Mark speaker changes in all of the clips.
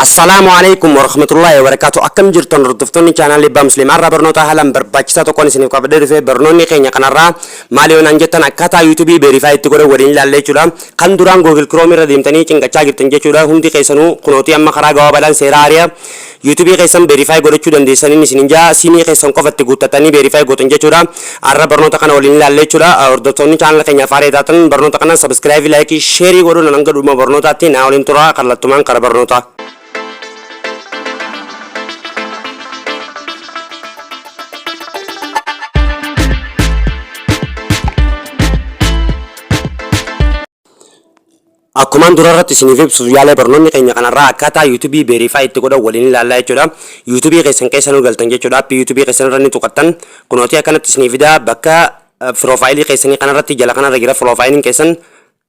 Speaker 1: Assalaamu alaikum warahmatullahi wabarakatuh. Akkam jirtan, hordoftoonni chaanaalii Abbaa Musliimaa? Irraa barnoota haalaan barbaachisaa tokkoon isiniif qabadhee dhufe. Barnoonni keenya kanarraa maal yoo naan jettan, akkaataa YouTubeii verify itti godhan waliin ilaalle jechuudha. Kan duraan Google Chrome irra deemtanii cinqachaa jirtan jechuudha. Hundi keessanuu kunootii amma karaa gabaabaadhaan seera haariyaa YouTubeii keessan verify godhachuu dandeessaniin isinin jaa, simii keessan qofa itti guuttatanii verify gootan jechuudha. Har'a barnoota kana waliin ilaalle jechuudha. Hordoftoonni chaanala keenyaaf haaraa taatan barnoota kana subscribe, like, share godhuun hanga dhuma barnootaatti naa waliin tura. Kallattumaan kara barnootaa. Akkumaan dura irratti isiniif ibsuuf yaalee, barnoonni keenya kanarraa akkaataa YouTubeii verify itti godhan waliin ilaallaa jechuudha. YouTubeii keessan keessa nu galtan jechuudha. Appii YouTubeii keessan irra ni tuqattan. Kunootii akkanatti isiniif fidaa. Bakka profileii keessanii kanarratti, jala kanarra jira profileiin keessan,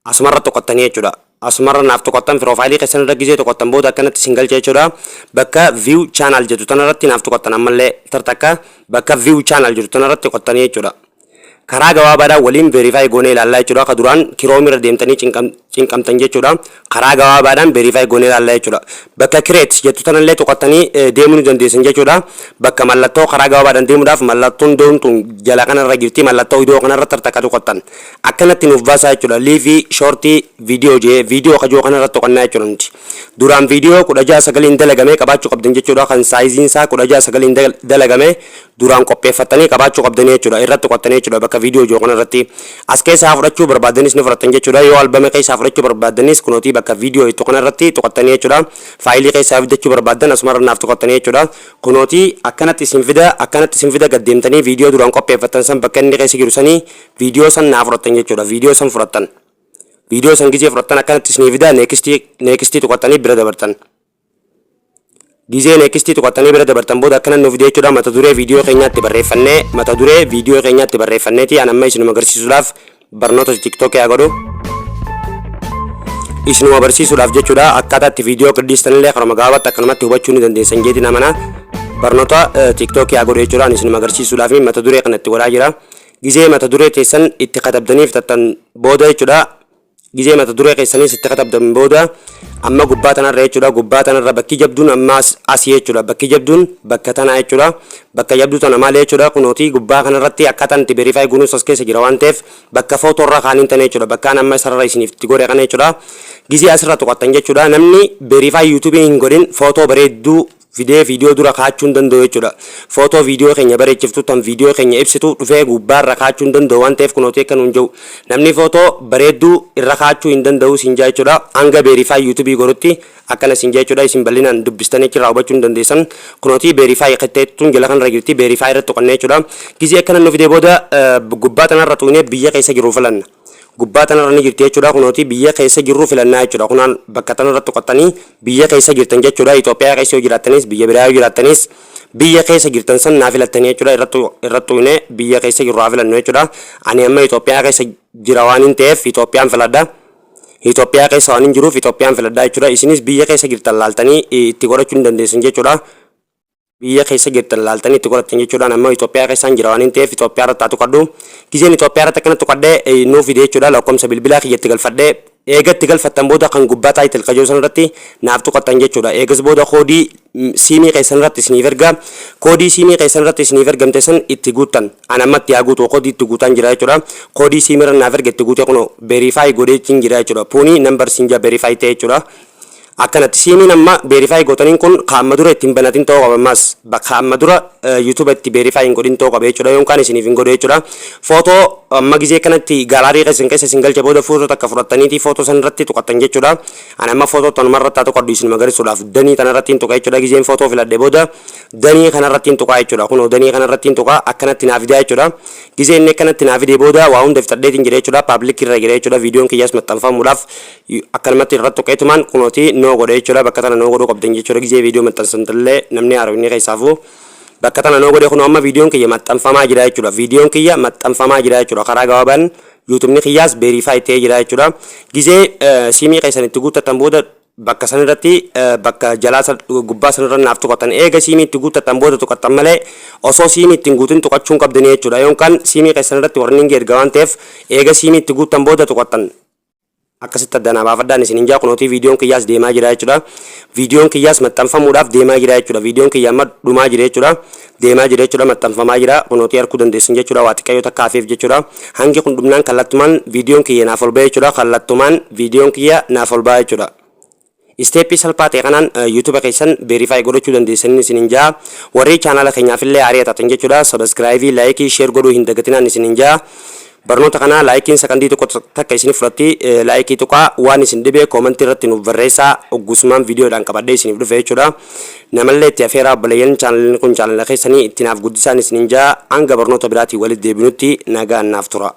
Speaker 1: asumarra tuqattanii jechuudha. Asumarra naaf tuqattan. Profileii keessan irra gizee tuqattan booda akkanatti isin galcha jechuudha. Bakka view channel jedhu tanarratti naaf tuqattan. Ammallee tartakka bakka view channel jedhu tanarratti tuqattanii jechuudha. Karaa gabaabaadhaan waliin verify goonee ilaallaa jechuudha. Ka duraan Chrome irra deemtanii cinqamtan jechuudha. Karaa gabaabaadhaan verify goonee ilaallaa jechuudha. Bakka create jettu tanallee tuqattanii deemuu ni dandeessan jechuudha. Bakka mallattoo karaa gabaabaadhaan deemuudhaaf mallattoon doontuun jala kanarra jirti. Mallattoo iddoo kanarra tartakka tuqattan. Akkanatti nuuf baasaa jechuudha. Live, short, video jee, viidiyoo kajoo kanarra tuqannaa jechuudha nuti. Duraan viidiyoo 16:9 dalagamee qabaachuu qabdan jechuudha. Kan sizeiin isaa 16:9 dalagame duraan qopheeffattanii qabaachuu qabdanii jechuudha. Irratti tuqattanii jechuudha bakka viidiyoo jiru kanarratti. As keessaa fudhachuu barbaadanis ni fudhattan jechuudha. Yoo albama keessaa fudhachuu barbaadanis kunootii bakka viidiyoo itti kanarratti tuqattanii jechuudha. Fileii keessaa fidachuu barbaadan asumarra naaf tuqattanii jechuudha. Kunootii akkanatti isin fida, akkanatti isin fida. Gaddeemtanii viidiyoo duraan qopheeffattan san, bakka inni keessa jiru sanii, viidiyoo san naa fudhattan jechuudha. Viidiyoo san fudhattan. Viidiyoo san gizee fudhattan akkanatti isinii fida. Nextii, nextii tuqattanii bira dabartan. Gizee nextii tuqattanii bira dabartan booda akkana nuuf fide jechuudha. Mata duree viidiyoo keenyaatti barreeffannee, mata duree viidiyoo keenyaatti barreeffanneeti. An amma isinuma agarsiisuudhaaf barnoota TikTokii haa godhu. Isinuma barsiisuudhaaf jechuudha. Akkaataa itti viidiyoo qindeessitanillee karuma gabaabaatti akkanumatti hubachuu ni dandeessan jeetiin amana. Barnoota TikTokii haa godhu jechuudha. Ani isinuma agarsiisuudhaaf mata duree kana itti godhaa jira. Gizee mata duree teessan itti katabdanii fixattan booda jechuudha. Gizee mata duree keessanis itti katabdan booda amma gubbaa tanarra jechuudha. Gubbaa tanarra bakki jabduun amma asii jechuudha. Bakki jabduun bakka tanaa jechuudha. Bakka jabduu tana maali jechuudha? Kunootii gubbaa kanarratti akkaataan itti verify goonuus as keessa jira waan ta'eef, bakka footoorra kaaniin tana jechuudha. Bakkaan amma sarara isiniif itti godhe kana jechuudha. Gizee asirra tuqattan jechuudha. Namni verify YouTubeii hin godhin footoo bareedduu fidee viidiyoo dura kaa'achuu hin danda'u jechuudha. Footoo viidiyoo keenya bareechiftu, tan viidiyoo keenya ibsitu dhufee gubbaarra kaa'achuu hin danda'u waan ta'eef, kunooti akka nuun jiru namni footoo bareedduu irra kaa'achuu hin danda'u siin jaa jechuudha. Hanga verify YouTubeii godhutti akkana siin jaa jechuudha. Isin bal'inaan dubbistanii achirraa hubachuu hin dandeessan. Kunooti verify qixxeettuun jala kanarra jirti. Verify irratti tuqannee jechuudha. Gizee akkana nu fidee booda gubbaa tanarra tuqnee biyya keessa jiru filanna. Gubbaa tanarra ni jirti jechuudha. Kunooti biyya keessa jirru filannaa jechuudha. Kunaan bakka tanarra tuqattanii biyya keessa jirtan jechuudha. Itoophiyaa keessa yoo jiraattanis, biyya biraa yoo jiraattanis, biyya keessa jirtan san naa filattanii jechuudha. Irratti tuqnee biyya keessa jirru haa filannu jechuudha. Ani amma Itoophiyaa keessa jira waan hin ta'eef Itoophiyaan filadha. Itoophiyaa keessa waan hin jiruuf Itoophiyaan filadha jechuudha. Isinis biyya keessa jirtan laaltanii itti godhachuu ni dandeessan jechuudha. Biyya keessa jirtan laaltanii itti godhattan jechuudhaan. Amma Itoophiyaa keessaan jira waan hin ta'eef Itoophiyaa irratti haa tuqadhu. Gizeen Itoophiyaa irratti akkana tuqadhee nuu fide jechuudha. Lakkoomsa bilbilaa kiyyatti galfadhee, eega itti galfattan booda kan gubbaa title kajoo san irratti naaf tuqattan jechuudha. Eegas booda koodii siimii keessan irratti isiniif erga. Koodii siimii keessan irratti isiniif ergamte san itti guuttan. An amma itti haa guutu, koodii itti guutaan jira jechuudha. Koodii siimii irra naaf erga itti guutee kunoo verify godhee jira jechuudha. Phone number siin jaa, verify ta'e jechuudha. Akkanatti siimiin amma verify gootaniin kun ka amma dura ittiin banatin ta'uu qaba. Ammas bakka amma dura YouTube itti verify hin godhin ta'uu qaba jechuudha. Yookaan isiniif hin godhu jechuudha. Footoo amma gizee kanatti gallery keessan keessa isin galche booda footoo takka fudhattaniiti footoo san irratti tuqattan jechuudha. Ani amma footoo tanuma irratti haa tuqadhu isin agarsiisuudhaaf, danii tana irratti hin tuqa jechuudha. Gizeen footoo filadhe booda danii kana irratti hin tuqaa jechuudha. Kunoo danii kana irratti hin tuqaa, akkanatti naaf fidaa jechuudha. Gizee inni akkanatti naaf fidee booda waa hunda fixadheetiin jira jechuudha. Public irra jira jechuudha. Viidiyoon kiyyaas maxxanfamuudhaaf akkanumatti irratti tuqeetumaan kunooti no godhe jechuudha. Bakka tana no godhuu qabdan jechuudha. Gizee viidiyoo maxxansantillee namni haaromni keessaafuu bakka tana no godhe. Kunoo amma viidiyoon kiyya maxxanfamaa jira jechuudha. Viidiyoon kiyya maxxanfamaa jira jechuudha. Karaa gabaabaan YouTubeni kiyyaas verify ta'ee jira jechuudha. Gizee siimii keessan itti guuttattan booda bakka san irratti, bakka jalaa gubbaa san irra naaf tuqatan. Eega siimii itti guuttattan booda tuqattan malee osoo siimii ittiin guutin tuqachuu hin qabdanii jechuudha. Yookaan siimii keessan irratti warning erga waan ta'eef, eega siimii itti guuttan booda tuqattan. Akkasitti adda naa baafadhaan isinin jaa. Kunootii viidiyoon kiyyaas deemaa jira jechuudha. Viidiyoon kiyyaas maxxanfamuudhaaf deemaa jira jechuudha. Viidiyoon kiyya amma dhumaa jira jechuudha. Deemaa jira jechuudha, maxxanfamaa jira. Kunootii arguu dandeessan jechuudha. Waa xiqqayyoo takka hafeef jechuudha. Hangi kun dhumnaan kallattumaan viidiyoon kiyya naaf ol ba'a jechuudha. Kallattumaan viidiyoon kiyya naaf ol ba'a jechuudha. Step salphaa ta'e kanaan YouTube keessan verify godhachuu dandeessanii isinin jaa. Warri chaanaala keenyaaf illee haaraa taatan jechuudha, subscribe, like, share godhuu hin dagatinaan isinin jaa. Barnoota kana likeiin sakandii tokko takka isinif fudhatti. Like tuqaa, waan isin dhibee comment irratti nuuf barreessaa. Oggusmaan viidiyoodhaan qabadhee isiniif dhufe jechuudha. Namallee itti afeeraa. Obboleeyyan, chaanalli kun chaanala keessanii itti naaf guddisaan isinin jaa. Hanga barnoota biraatiin walitti deebinutti nagaan naaf tura.